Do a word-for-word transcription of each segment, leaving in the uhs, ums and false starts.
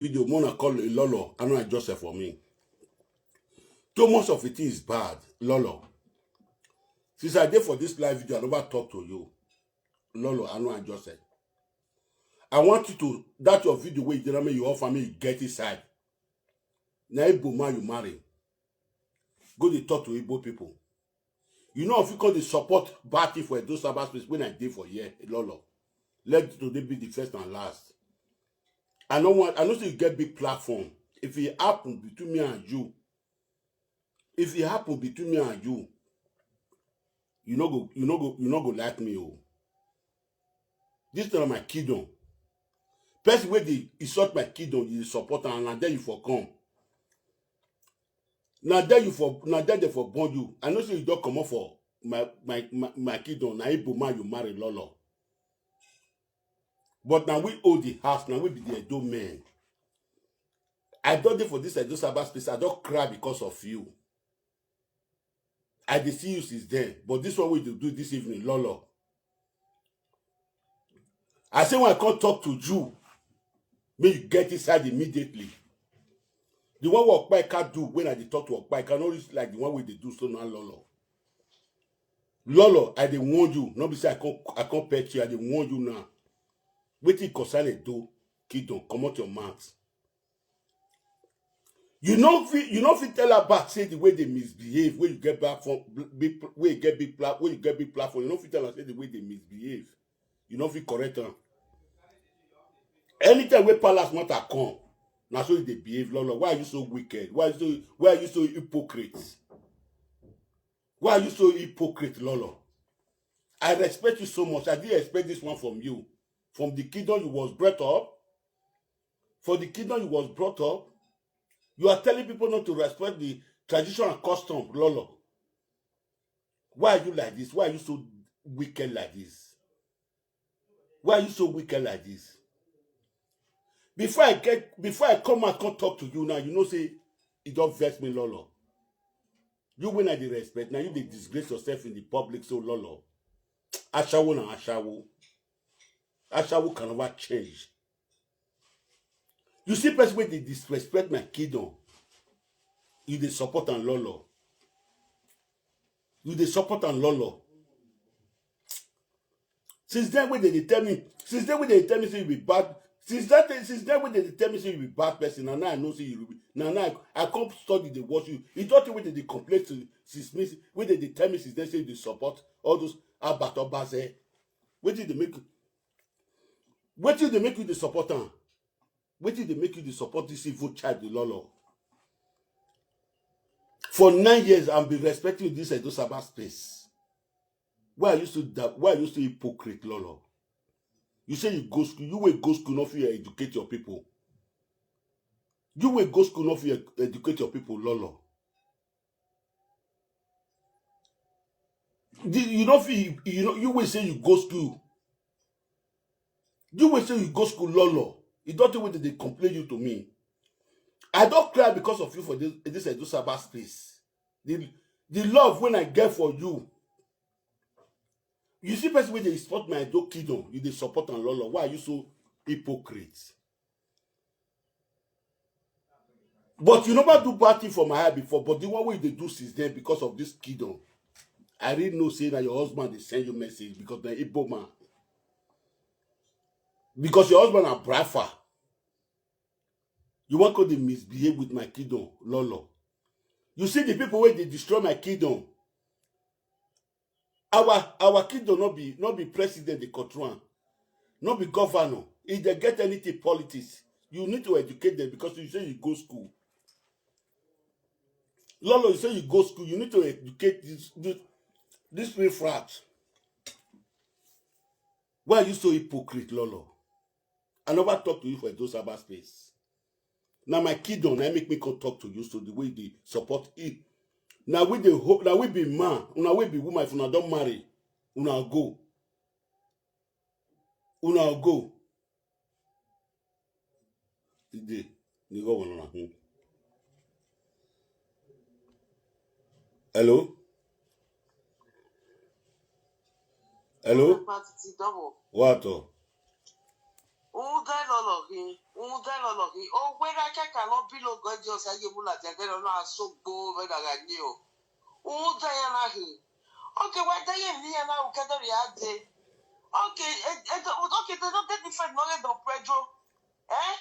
video, Mona call Lolo, I know I just say for me. Too much of it is bad, Lolo. Since I did for this live video, I never talk to you. Lolo, I know I just said. I want you to, that your video where you did not make your family get inside. Now Igbo man you marry. Go dey talk to Igbo people. You know if you come dey support bad thing for Edo Sabbath space when I dey for here, Lolo. Let today be the first and last. I no want, I know say you get big platform. If it happen between me and you, if it happen between me and you, you no go, you no go, you no go like me, oh. This na my kingdom. Person wey dey insult my kingdom, you dey support am, na there you for come. Na there you for, na there they for born you. I know say you don comot for my, my, my, my kingdom. Na Igbo man you marry, Lolo. But now we own the house, now we be the Edo men. I don dey for this Edo Sabbath space, I don cry because of you. I dey see you since then, but this one wey you do this evening, Lolo. I say when I come talk to you, make you get inside immediately. The one wey Okpaika do when I dey talk to Okpaika, no reach like the one wey dey do so now, Lolo. Lolo, I dey warn you, no be say I come, I come pet you, I dey warn you now. Wetin concern Edo kingdom, comot your mouth. You no fit, you no fit tell her back say the way they misbehave, where you get back from big, where you get big plat, where you get big platform. You no fit tell her say the way they misbehave. You no fit correct her. Anytime where palace matter come, na so they behave, Lolo. Why are you so wicked? Why are you so, why are you so hypocrite? Why are you so hypocrite, Lolo? I respect you so much. I didn't expect this one from you. From the kingdom you was brought up, for the kingdom you was brought up, you are telling people not to respect the tradition and custom, Lolo. Why are you like this? Why are you so wicked like this? Why are you so wicked like this? Before I get, before I come out, come talk to you now, you know say it don't vex me, Lolo. You when I dey respect, now you dey disgrace yourself in the public, so Lolo. Ashawo na ashawo. Ashawo can never change. You see person wey dey disrespect my kingdom, you dey support am, Lolo. You dey support am, Lolo. Since then, when they dey tell me, since then when they dey tell me say you be bad, since that day, since then when they dey tell me say you be bad person, and now I know say you be, now, now I, I come study dey watch you. You don't think when they dey complain to since me, when they dey tell me since then say you dey support all those Abato Baze. Wetin dey make, wetin dey make you dey support am? Wetin dey make you dey support this evil child, the Lolo? For nine years, I've been respecting you this Edo Sabbath space. Why are you so da-, why are you so hypocrite, Lolo? You say you go school, you will go school, not fit educate your people. You will go school, not fit educate your people, Lolo. The, you know, fit, you know, you will say you go school. You will say you go school, Lolo. You don't think when they complain you to me. I don't cry because of you for this, this Edo Sabbath space. The, the love when I get for you. You see person wey dey support my Edo kingdom, you dey support am, Lolo. Why are you so hypocrite? But you never do bad thing for my eye before, but the one wey you dey do since then because of this kingdom, I really know say na your husband dey send you message because na Igbo man. Because your husband na Brafa. You wan come dey misbehave with my kingdom, Lolo. You see the people wey dey destroy my kingdom. Our, our kingdom no be, no be president dey control am, no be governor. If they get anything politics, you need to educate them because you say you go school. Lolo, you say you go school, you need to educate this, this, this riffraff. Why are you so hypocrite, Lolo? I never talk to you for Edo Sabbath space. Now my kingdom, now make me come talk to you so the way they support it. Now we dey ho-, now we be man, now we be woman, if una don marry, una go. Una go. Today, you go one on. Hello? Hello? What? Oh? Who get all of him? Unde no no hi. O wera ke ka no bilo go di osa ye mula de de no aso gbo we da ga ni o. Unde ya na hi. Okay, wa de ye ni ya na u ke do ya de. Okay, e e do okay, they don't take the friend no get don Pedro. Eh?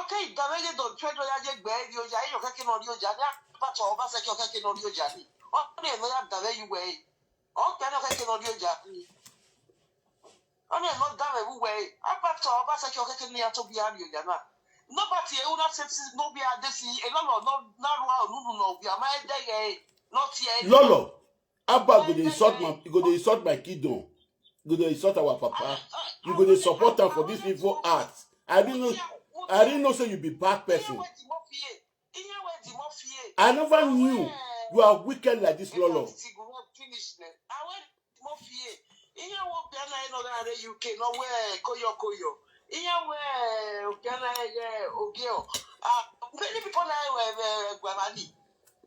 Okay, da we get don Pedro ya je gbe ri o ya yo ke ke no ri o ya ni pa to ba se ke ke no ri o ya ni. O ni no ya da we yu we. Okay, no ke ke no ri o ya ni. Onye nọ dame uwe akpata Obaseki okeke ni ya to bi ari ya na. Nobody e una seti no bi adesi e lolo no na ruwa onunu no bi ama edege no ti e. Lolo, Abba go dey insult my, you go dey insult my kingdom. You go dey insult our papa. You go dey support am for this evil act. I didn't know, I didn't know say you be bad person. Ihe we di mo fie. I never knew you are wicked like this, Lolo. Finish ne. Awe mo fie. Ihe wo bia na ino ga re U K no we koyo koyo. Ihe we bia na ye ogeo. Ah, many people na we we gwamani.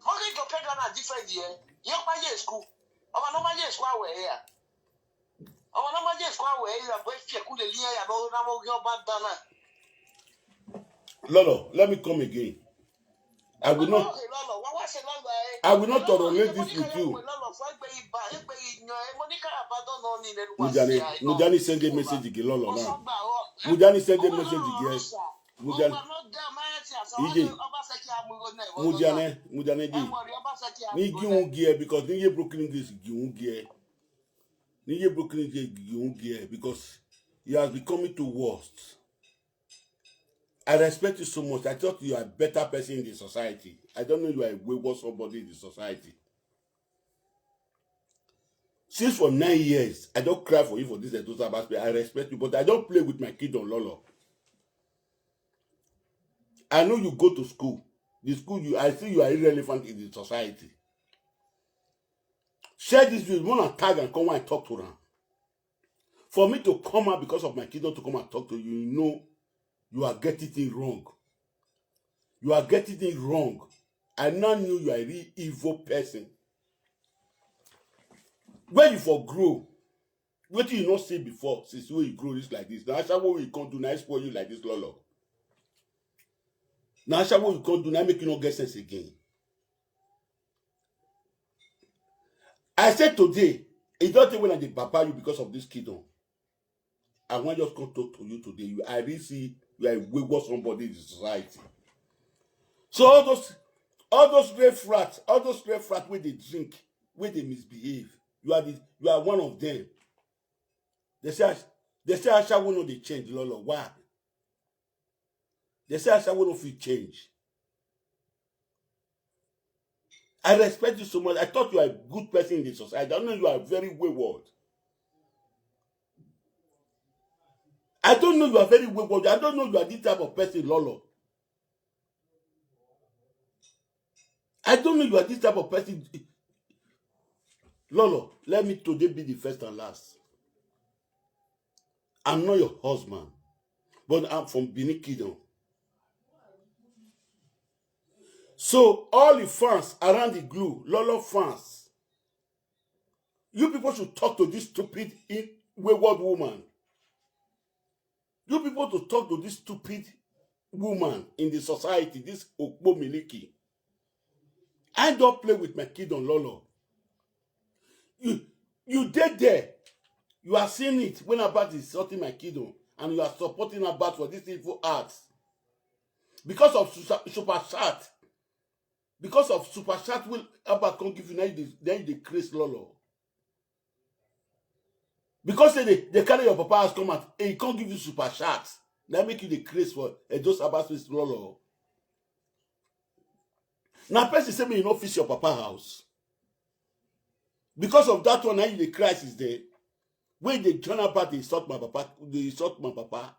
Mo ke go pega na different ye. Yo pa ye school. Oba no ma ye school we ya. Oba no ma ye school we ya bo fie ku le liya ya no na mo ogeo ba dana. Lolo, let me come again. I will not, I will not tolerate this with you. Mujani, Mujani send a message again, Lolo now. Mujani send a message again. Mujani, Ije, Mujani, Mujani, Ije. Ni gi ungie because ni ye broken English gi ungie. Ni ye broken English gi ungie because he has become too worst. I respect you so much. I thought you are a better person in the society. I don't know you are a wayward somebody in the society. Since for nine years, I don't cry for you for this Edo Sabbath. I respect you, but I don't play with my kingdom, Lolo. I know you go to school. The school you, I see you are irrelevant in the society. Share this video. Wanna tag and come and talk to them. For me to come out because of my kingdom to come and talk to you, you know you are getting it wrong. You are getting it wrong. I now knew you are a real evil person. Where you for grow? What you not see before since when you grow this like this? Now, Ashawo will come do nice for you like this, Lolo. Now, Ashawo will come do now make you not get sense again. I said today, it's not when I did papa you because of this kingdom. I want just come talk to you today. You, I really see you are a wayward somebody in the society. So all those, all those red frat, all those red frat where they drink, where they misbehave, you are the, you are one of them. They say, they say Ashawo no dey change, Lolo. Why? They say Ashawo no fit change. I respect you so much. I thought you are a good person in the society. I don't know you are very wayward. I don't know you are very wayward. I don't know you are this type of person, Lolo. I don't know you are this type of person. Lolo, let me today be the first and last. I'm not your husband, but I'm from Benin Kingdom. So all the fans around the glue, Lolo fans, you people should talk to this stupid, in-, wayward woman. You people to talk to this stupid woman in the society, this Okpo Miliki. I don't play with my kingdom, Lolo. You, you did there. You are seeing it when Abat is insulting my kingdom, and you are supporting Abat for this evil acts. Because of Susa-, Super Chat. Because of Super Chat will Abat can't give you, now you dey, now you dey craze, Lolo. Because say they, they carry your papa house come out, and he can't give you Super Chat. That make you the craze for Edo Sabbath Space, Lolo. Now person say me you no fix your papa house. Because of that one, now you the crisis there. When they turn about, they insult my papa, they insult my papa.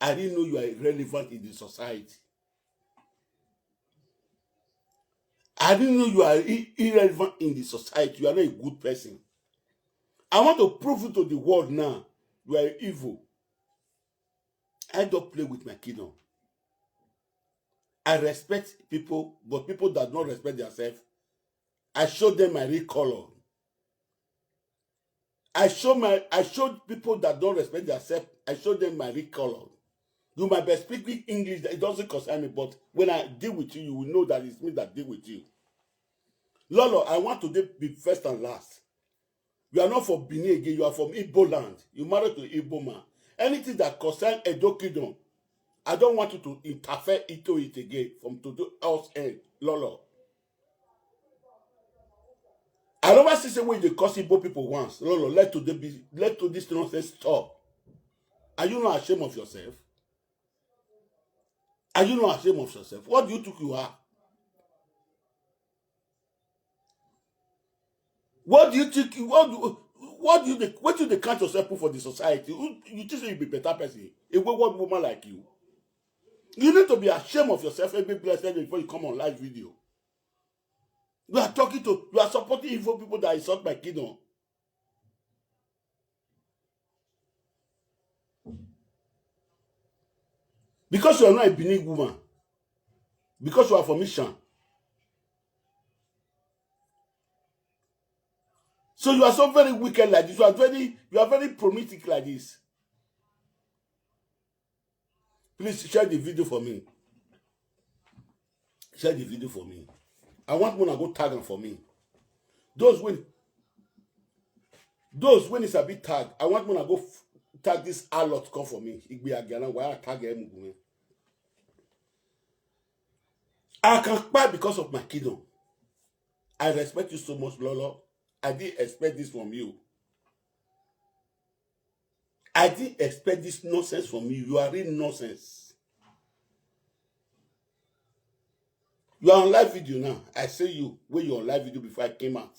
I didn't know you are irrelevant in the society. I didn't know you are i-, irrelevant in the society. You are not a good person. I want to prove it to the world now. You are evil. I don't play with my kingdom. I respect people, but people that don't respect themselves, I show them my real color. I show my, I showed people that don't respect themselves, I show them my real color. You might be speaking English, that it doesn't concern me, but when I deal with you, you will know that it's me that deal with you. Lolo, I want today be first and last. You are not from Benin again, you are from Igbo land. You married to Igbo man. Anything that concern Edo Kingdom, I don't want you to interfere into it again from today else end. Lolo. I never see say when they cause Igbo people once. Lolo, let today be let to this nonsense stop. Are you not ashamed of yourself? Are you not ashamed of yourself? What do you think you are? What do you think? What do, what do you what do they count yourself put for the society? Who, you think say you be better person? A wayward woman like you. You need to be ashamed of yourself every blessed day before you come on live video. You are talking to, you are supporting evil people that insult my kingdom. Because you are not a Benin woman, because you are from Ishan. So you are so very wicked like this. You are very, you are very promiscuous like this. Please share the video for me. Share the video for me. I want una go tag am for me. Those when those when is a bit tag, I want una go f- tag this a lot come for me. Igbe Agiana, why I tag him? I can cry because of my kingdom. I respect you so much, Lolo. I didn't expect this from you. I didn't expect this nonsense from you. You are real nonsense. You are on live video now. I say you when you on live video before I came out.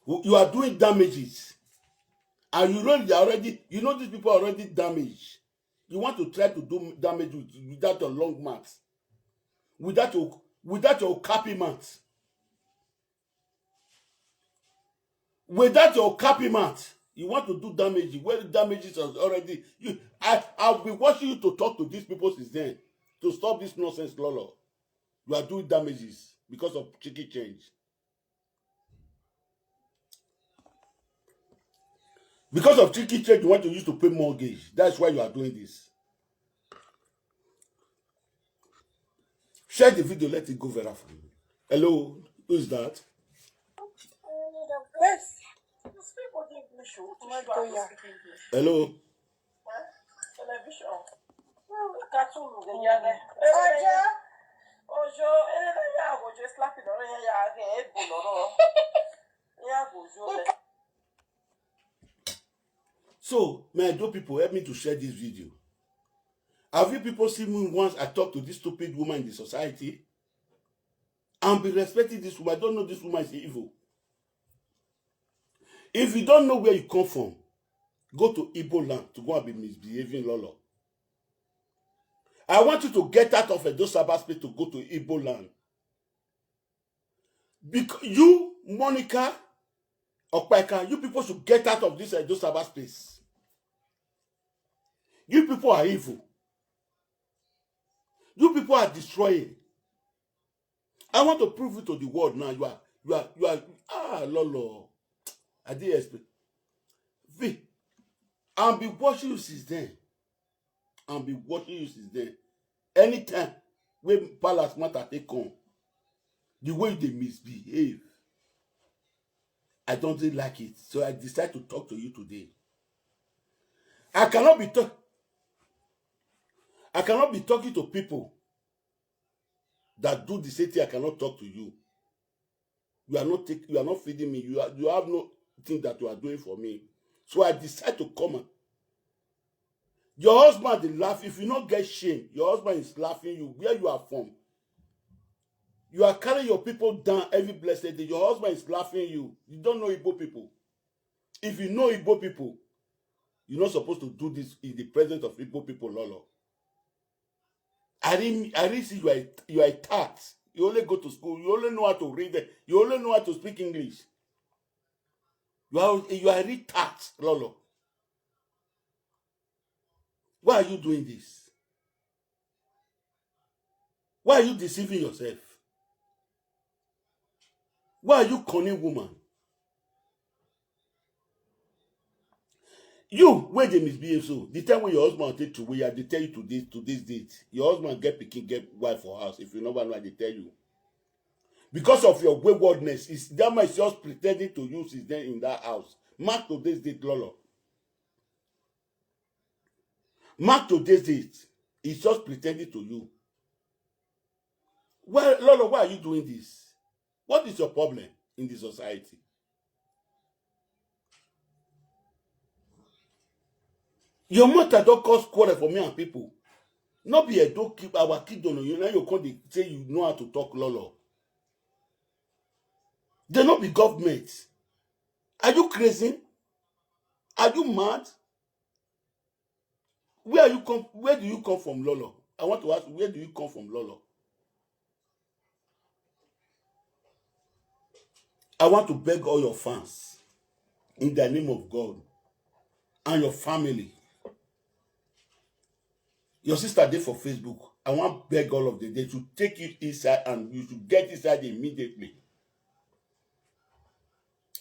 You are doing damages. And you know they already, you know these people are already damaged. You want to try to do damage with, without your long mouth, without your without your cappy mouth. Without your cappy mouth, you want to do damage where the damage is already. You, I, I'll be watching you to talk to these people since then to stop this nonsense, Lolo. You are doing damages because of chicken change. Because of chicken change, you want to use to pay mortgage. That's why you are doing this. Share the video, let it go viral for me. Hello, who is that? Yes. Hello. Television. Cartoon. Ojo. Ojo. Slapping. So, my Edo people, help me to share this video. Have you people seen me once I talk to this stupid woman in the society? And be respecting this woman. I don't know this woman is evil. If you don't know where you come from, go to Igbo land to go and be misbehaving, Lolo. I want you to get out of Edo Sabbath space to go to Igbo land. Because you, Monica, Okpeka, you people should get out of this Edo Sabbath space. You people are evil. You people are destroying. I want to prove it to the world now. You are, you are, you are. Ah, Lolo. I didn't expect. V, I've been watching you since then. I've been watching you since then. Anytime when palace matter take come, the way they misbehave, I don't really like it. So I decide to talk to you today. I cannot be talk. I cannot be talking to people that do the same thing. I cannot talk to you. You are not take, you are not feeding me. You are, you have no thing that you are doing for me. So I decide to come and your husband dey laugh. If you no get shame, your husband is laughing you where you are from. You are carrying your people down every blessed day. Your husband is laughing you. You don't know Igbo people. If you know Igbo people, you're not supposed to do this in the presence of Igbo people, Lolo. I didn't, I didn't see you are, a- you are a tart. You only go to school. You only know how to read. You only know how to speak English. You are, you are a real tart, Lolo. Why are you doing this? Why are you deceiving yourself? Why are you conning woman? You wey dey misbehave so, the time wey your husband take to where they tell you to this to this date, your husband get pikin, get wife for house. If you never know, I dey tell you, because of your waywardness, is that man is just pretending to you since then in that house. Mark today's date, Lolo. Mark today's date. He's just pretending to you. Well, Lolo, why are you doing this? What is your problem in the society? Your matter don cause quarrel for me and people. No be Edo keep our kid on you. Now you come dey say you know how to talk, Lolo. They no be government. Are you crazy? Are you mad? Where are you come? Where do you come from, Lolo? I want to ask, where do you come from, Lolo? I want to beg all your fans in the name of God and your family. Your sister dey for Facebook. I want beg all of them. They should take you inside and you should get inside immediately.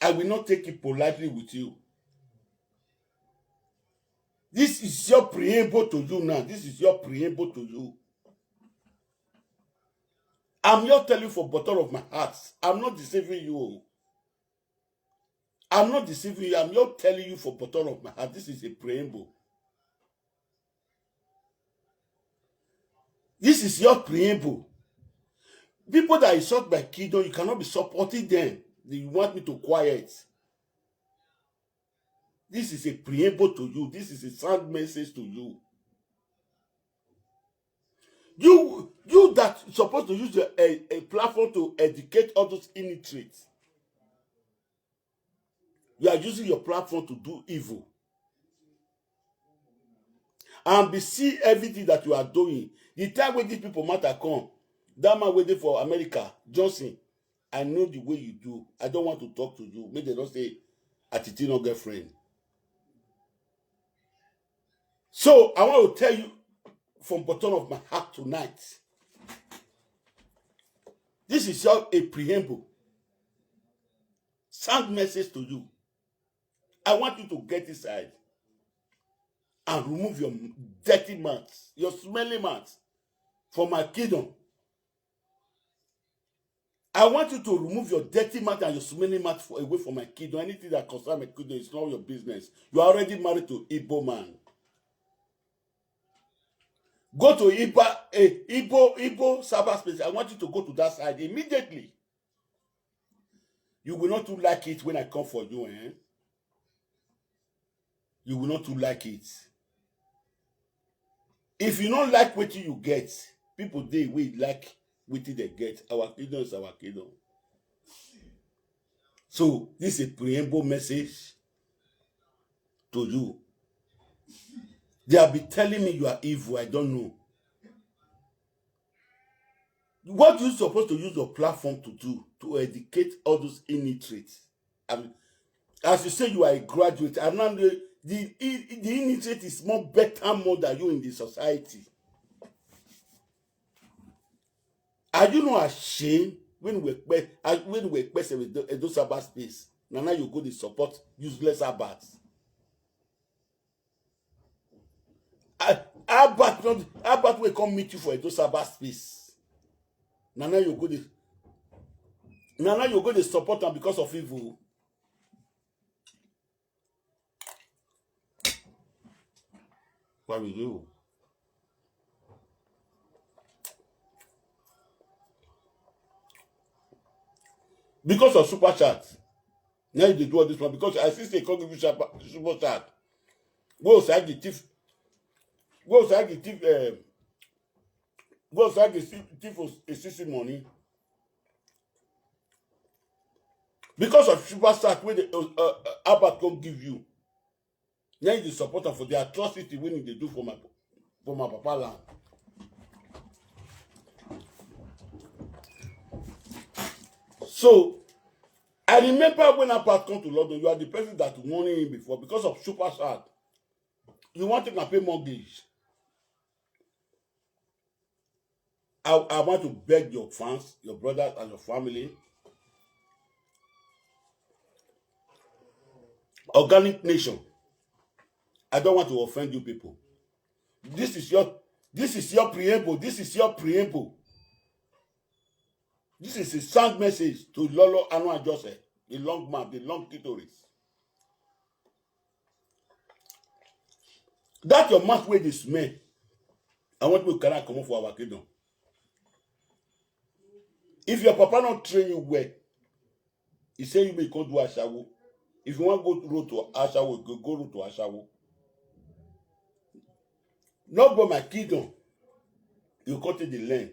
I will not take it politely with you. This is your preamble to you now. This is your preamble to you. I'm not telling you for bottom of my heart. I'm not deceiving you. I'm not deceiving you. I'm not telling you for bottom of my heart. This is a preamble. This is your preamble. People that insult my kingdom, you cannot be supporting them. You want me to quiet. This is a preamble to you. This is a sound message to you. You, you that supposed to use a, a, a platform to educate all those illiterates. You are using your platform to do evil and be see everything that you are doing. The time when these people matter come, that man waiting for America, Johnson, I know the way you do. I don't want to talk to you. Make they don't say, "Atiti no girlfriend." So I want to tell you from bottom of my heart tonight. This is your a preamble. Sound message to you. I want you to get inside and remove your dirty mouth, your smelly mouth from my kingdom. I want you to remove your dirty mouth and your smelly mouth for, away from my kingdom. Anything that concerns my kingdom is not your business. You are already married to Igbo man. Go to Igbo, eh, Igbo, Igbo cyberspace. I want you to go to that side immediately. You will not too like it when I come for you, eh? You will not too like it. If you don't like what you get, people they will like what they get. Our kingdom is our kingdom. So this is a preamble message to you. They have been telling me you are evil. I don't know. What you supposed to use your platform to do to educate all those illiterates? I mean, as you say, you are a graduate, and now the the, the illiterate is more better more than you in the society. Are you not ashamed when we expect, uh, when we expect Edo, Edo Sabbath space? Now, now you go to support useless Sabbath. Albert not Albert will come meet you for Edo Sabbath space. Now, now you go to now, now you go to support them because of evil. Why will you? Because of super chat. Now you dey do all this one because I see say come give you super, super chat. Go side the thief. Go side the thief. Um, go side the thief, thief of a C C money. Because of super chat wey the uh, uh, Albert come give you. Now you dey support am for the atrocity wey he dey do for my for my papa land. So I remember when Albert come to London, you are the person that warning him before because of super chat. You want to pay mortgage. I, I want to beg your fans, your brothers, and your family. Organic Nation. I don't want to offend you people. This is your this is your preamble. This is your preamble. This is a sound message to Lolo Anua Joseph, the long mouth, the long clitoris. That your mouth wey dey smell. I want to carry comot for our kingdom. If your papa not train you well, he say you may come do ashawo. If you want go road to ashawo, go, go road to ashawo. Not but my kingdom, you cut it the land.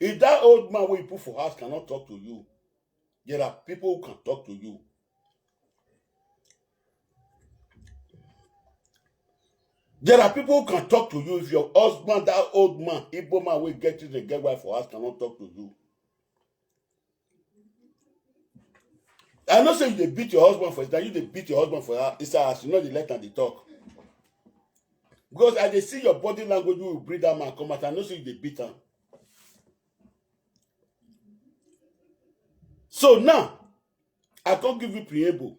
If that old man wey you put for house cannot talk to you, there are people who can talk to you. There are people who can talk to you. If your husband, that old man, Igbo man wey get children, get wife for house cannot talk to you. I know say you dey beat your husband for that, you dey beat your husband for that. It's as you know the let am dey talk. Because I dey see your body language, you will bring that man come out. I know say you dey beat am. So now, I can't give you preamble.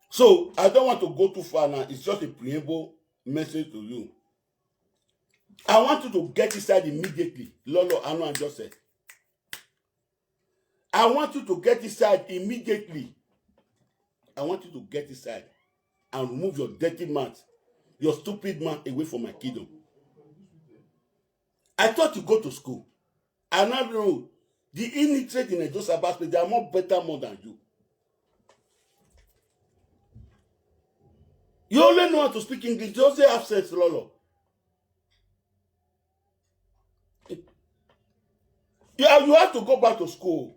So I don't want to go too far now. It's just a preamble message to you. I want you to get inside immediately. Lolo Anu and Joseph. I want you to get inside immediately. I want you to get inside and remove your dirty mouth, your stupid mouth away from my kingdom. I thought you go to school. I now know the illiterate in Edo Sabah State, they are more better more than you. You only know how to speak English, just say absence, Lolo. You, have- you have to go back to school.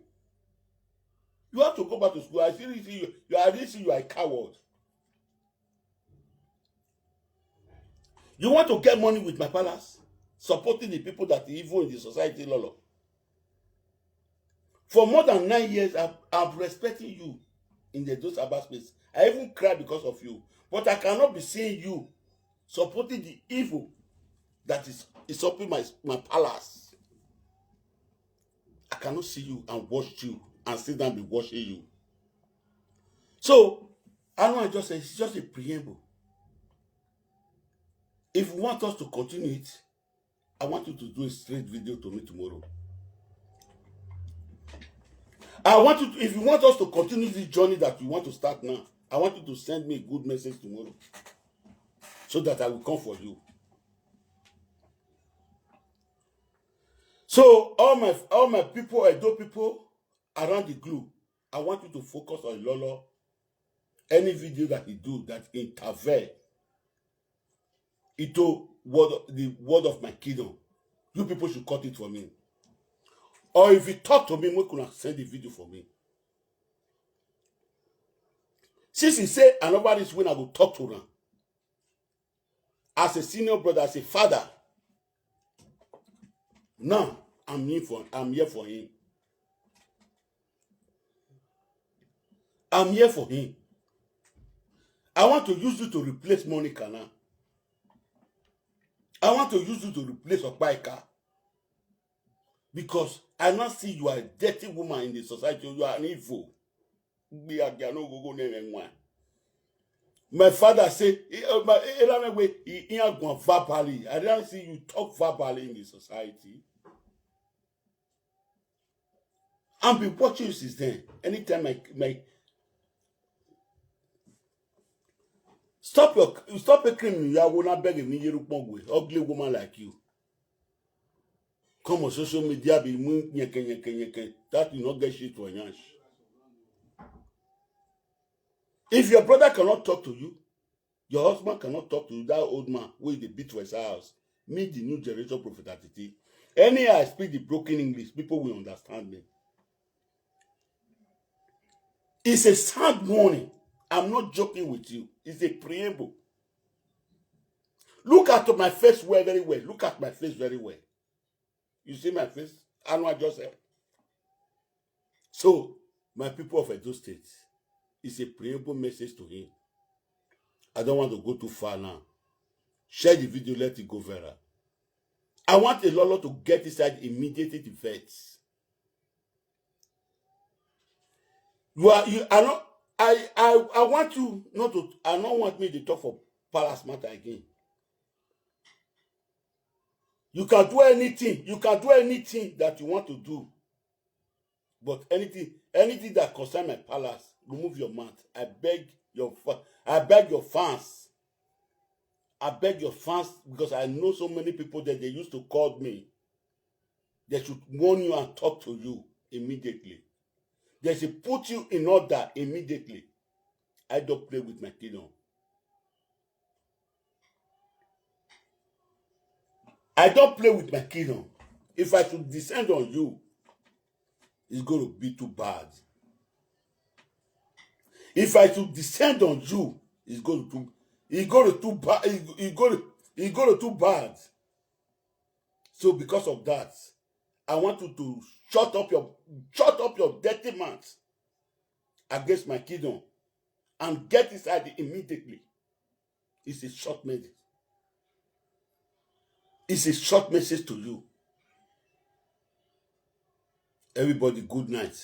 You have to go back to school. I still see you. You are this you are a coward. You want to get money with my palace, supporting the people that evil in the society, Lolo. For more than nine years, I've, I've respected you in the those Abba space. I even cry because of you. But I cannot be seeing you supporting the evil that is, is helping my, my palace. I cannot see you and watch you and sit down be watching you. So, I know I just say it's just a preamble. If you want us to continue it, I want you to do a straight video to me tomorrow. I want you to, if you want us to continue this journey that you want to start now, I want you to send me a good message tomorrow so that I will come for you. So all my all my people, Edo people around the globe, I want you to focus on Lolo. Any video that he do that interfere into word the word of my kingdom, you people should cut it for me. Or if you talk to me, make una send the video for me. Since he say another is when I go talk to him as a senior brother, as a father. Now I'm here for I'm here for him. I'm here for him. I want to use you to replace Monica now. I want to use you to replace Okpaika. Because I now see you are a dirty woman in the society. You are an evil. My father say, he, he, he verbally. I don't see you talk verbally in the society. I've been watching you since then. Anytime I my stop your stop a cream, you are gonna beg me, you ugly woman like you. Come on social media, be nyeke nyeke nyeke. That you not get shit to anyash. If your brother cannot talk to you, your husband cannot talk to you, that old man who is the beat for his house. Me, the new generation prophet Atiti. Any I speak the broken English, people will understand me. It's a sad warning. I'm not joking with you. It's a preamble. Look at my face well, very well. Look at my face very well. You see my face? Anua Joseph. So, my people of Edo State, it's a preamble message to him. I don't want to go too far now. Share the video, let it go viral. I want a Lolo to get inside immediate effects. You are you are not I I I want you not to I don't want me to talk for palace matter again. You can do anything, you can do anything that you want to do. But anything anything that concern my palace, remove your mouth. I beg your fa- I beg your fans. I beg your fans because I know so many people that they used to call me. They should warn you and talk to you immediately. They should put you in order immediately. I don't play with my kingdom. I don't play with my kingdom. If I should descend on you, it's going to be too bad. If I should descend on you, it's going to it's going to too bad. It's going to it's going to too bad. So because of that, I want you to shut up your shut up your dirty mouth against my kingdom and get inside immediately. It's a short message. It's a short message to you. Everybody, good night.